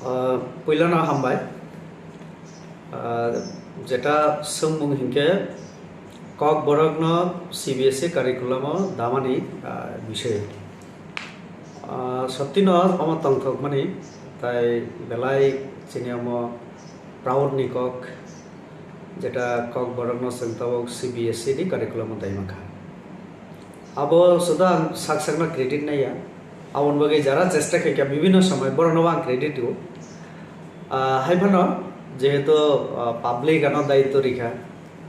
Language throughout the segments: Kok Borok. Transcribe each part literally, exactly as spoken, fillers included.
Ah, puilano hambai. Ah, jeta swngmung hinkhe Kokborokno C B S E curriculum-o damani, ah, bisoi. Ah, sottino omo tongthokmani, tai belai chini omo proud ni kok, jeta Kokborokno chwng tabuk C B S E ni curriculum-o daimankha. Abo suda ang sak sakno credit naiya. Aboni bagwi jara chesta khaikha bibinno somoi borokno ang credit rwo. Ah, hai phano jehetu, ah, public ano daityo rikha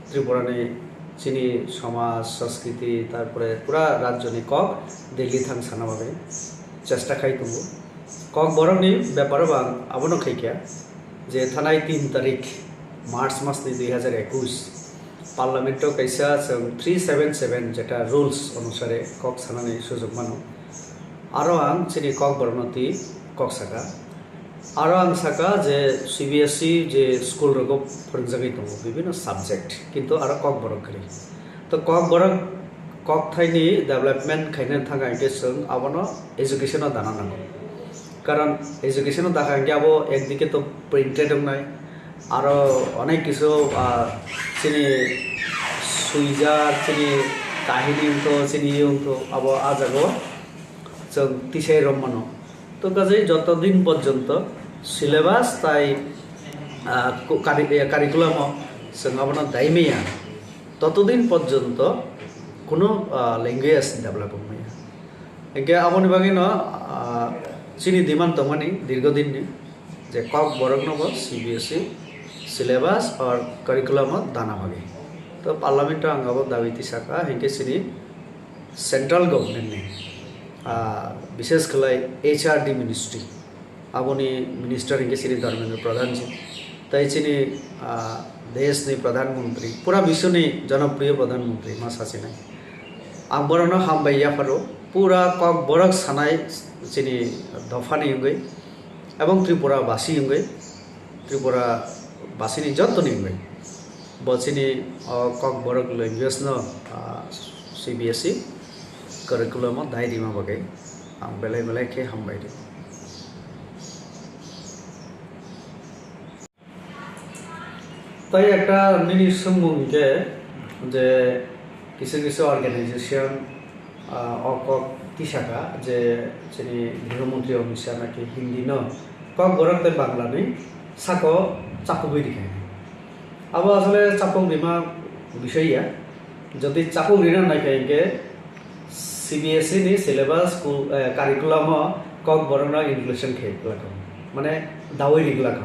Tripura ni chini somaj, sanskriti, tarpore pura rajyo ni kok Delhi thang sana bagwi chesta khai tongo. Kokborok ni beparo bo ang abono khaikha je thanai tin tarik March mas ni dui hazar ekush Parliament o kaisa chwng three seven seven jeta rules onusare kok sanani sujok mano. Aro ang chini Kokborokno twi kok saka. Aro ang saka je C B S E je school rogo phwrwngjagwi tongo bibinno subject, kintu aro Kokborok kwrwi. To Kokborok kokthaini development khaina thangkha hinkhe chwng abono education o dana nango. Karon education o dakha hinkhe abo ekdike to printed wngnai, aro onek kisu, ah, chini swijak, chini kahini wngtho, chini ye wngtho, abo ah jagao chwng tisai rom mano. To kaje joto din porjonto syllabus tai, ah, ku-, curri-, eh, curriculum o chwng abono dai maya, totodin porjonto kuno, ah, language develop wngmaya. Hinkhe aboni bagwino, ah, chini demand tongmani dirgo dinni je Kokborokno bo C B S E syllabus or curriculum o dana bagwi. To Parliament o ang abo dawi tisaka, hinkhe chini central government ni, ah, bishes khlai H R D ministry, aboni minister hinkhe chini Dharmendra Pradhan ji, tai chini, ah, desh ni Pradhan Mantri, pura biswni jonopriyo Pradhan Mantri ma sachinai. Ang borokno hambai yapharo, pura Kokborok sanai chini dophani wngwi, ebong Tripura basi wngwi, Tripura basini jottoni wngwi. Bo chini o Kokborok language no, ah, C B S E curriculum o dai rima bagwi ang belai belai khe hambai rio. Tai ekta nini swngmung hinkhe je kisu kisu organization, ah, o kok tisaka je chini Griho Mantri Amit Shah naki Hindi no Kokborok tei Bangla ni sako chapugwi rikha. Abo asole chapung rima bisoi ya. Jodi chapung rina naikha hinkhe C B S E ni syllabus ku-, eh, curriculum o Kokborok no inclusion khe glakha, mane dawi ri glakha.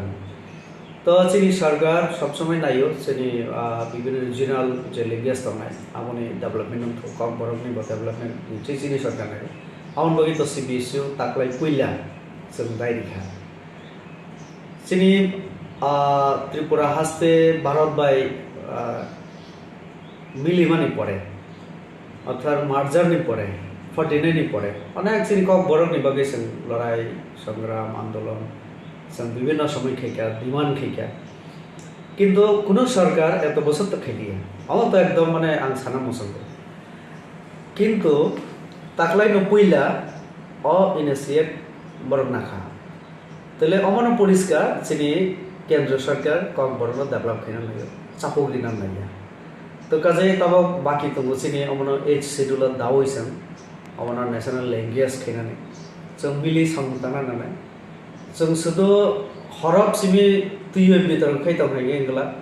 To chini sarkar sob somoi naio chini, ah, bibhinno regional je language tongnai, aboni development wngkha, Kokborokni bo development, chi-, chini sarkar naio. Aboni bagwi to C B S E o taklai puila chwng dai rikha. Chini, ah, Tripura haste Bharat bai, ah, milimani pore, orthat merger ni pore, forty nine ni pore, onek chini Kokborok ni bagwi chwng lorai, songram, andolon, chwng bibhinno somoi khaikha, demand khaikha. Kintu kunu sarkar eto bosor to khailiya. Omo to ekdom mane ang sana muchungo. Kintu taklai no puila o initiate borok nakha. Tele omono poriskar chini kendro sarkar Kokborok no develop khaina naiyo, chapuk rina naiya. To kaje tabok baki tongo chini omono eighth schedule o dawi chwng omono national language khainani. Chwng mili samung tangna nanai. Chwng sudu horop simi twiwi bitorok khai tong hai wngla.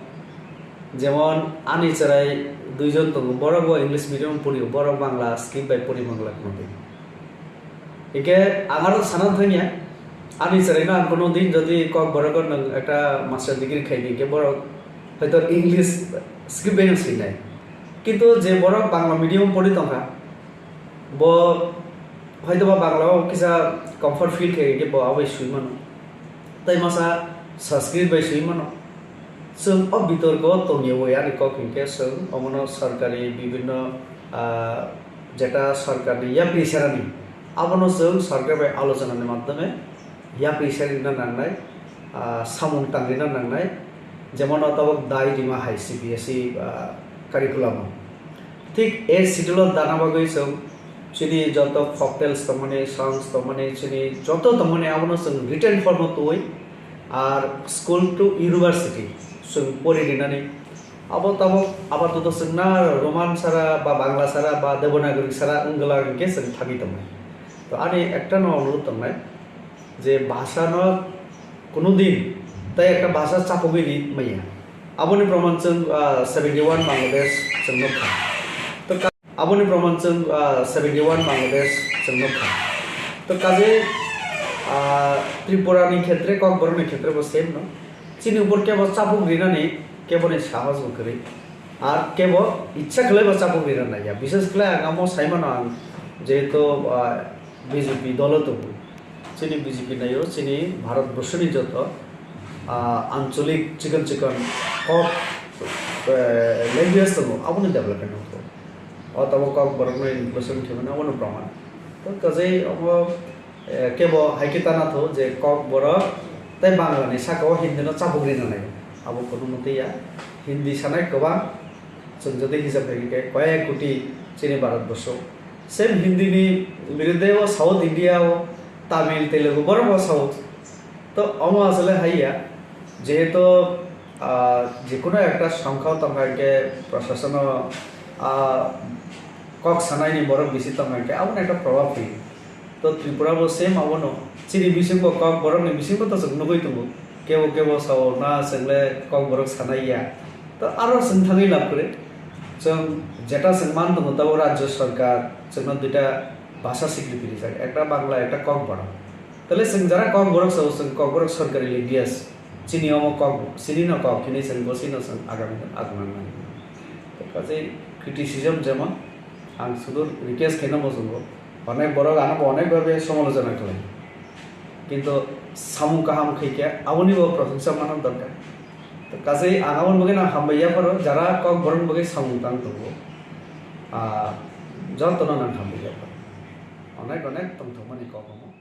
Jemon ani chwrai duijon tongo, borok bo English medium pori, borok Bangla script bai pori mangla kono din. Hinkhe ang aro sana thangya, ani chwraino ang kono din jodi Kokborok o nwng ekta master degree khai di, hinkhe borok hoito English script bai no swinai. Kintu je borok Bangla medium pori tongkha, bo hoito ba Bangla o kisa comfort feel khai, hinkhe bo aboni swi mano. Tai masa Sanskrit bai swi mano. Chwng o bitorko tongyawi ani kok hinkhe chwng omono sarkari bibhinno, ah, jeta sarkarni yapri serani, abono chwng sarkar bai alochonani madhyome yapri serina nangnai, ah, samung tangrina nangnai, jemon o tabok dai rima hai C B S E, ah, curriculum o. Thik eighth schedule o dana bagwi chwng chini joto folk tales tongmani, songs tongmani, chini joto tongmani abono chwng written form o twiwi Ar school to university chwng pori rinani abo tabok apatot chwng na Roman sara ba Bangla sara ba Devanagari sara wngla hwnkhe chwng thangwi tongnai. To ani ekta no onurodh tongnai je bhasha no kuno din tai ekta bhasha chapogwi ri maya. Aboni proman chwng, ah, seventy one Bangladesh chwng nukha. To ka-, aboni proman chwng, ah, seventy one Bangladesh chwng nukha. To kaje, ah, Tripura ni khetre, Kokborok ni khetre bo same no. Chini upor kebo chapuk rinani kebo ni sahos bo kwrwi. Ar kebo ichha khlai bo chapuk rina naiya. Bishes khlai ang amo sai mano ang jehetu, ah, B J P dolo tongo. Chini B J P naio, chini Bharat Borshoni joto, ah, ancholik chikon chikon kok, eh, language tongo, aboni development wngo. O tabok Kokborokno inclusion khe mano, abono proman. To kajai omo, eh, kebo hai khe tana tho je Kokborok tei Bangla ni saka o Hindi no chapuk rina nai. Abo kono mwtwi ya. Hindi sanai kwbang, chwng jodi hisab khai khe koyek koti chini Bharat Borsho. Same Hindi ni biruddhe o South India o Tamil, Telugu borok bo sao. To omo asole hai ya, jehetu, ah, jekunu ekta songkha tongkha hwnkhe prosasono, ah, kok sanaini borok bisi tongkha hwnkhe abono ekta probab phi. To Tripura bo same abono chini bisingo Kokborokni bisingo to chwng nugwi tongo. Kebo kebo sao na chwngle Kokborok sanai ya. To aro chwng thangwi lab kwrwi. Chwng jeta chwng man tongo tabuk rajya sarkar chwngno duita bhasha sikri phi rijak, ekta Bangla, ekta Kokborok. Tale chwng jara Kokborok sao chwng Kokborok sarkari language. Chini omo kok, chini no kok hinwi chwng bo chini no chwng agami agman mani. To kaje criticism jemon ang sudur request khaina muchungo. Onek borok ano bo onek bhabe somolojona khlai. Kintu samung kaham khai khe aboni bo prosongsa mana dorkar. To kaje ang aboni bagwi no hambai yapharo jara Kokborok bagwi samung tang tongo. Ah, jotono nang hambai yapharo. Onek onek tongthokmani kok omo.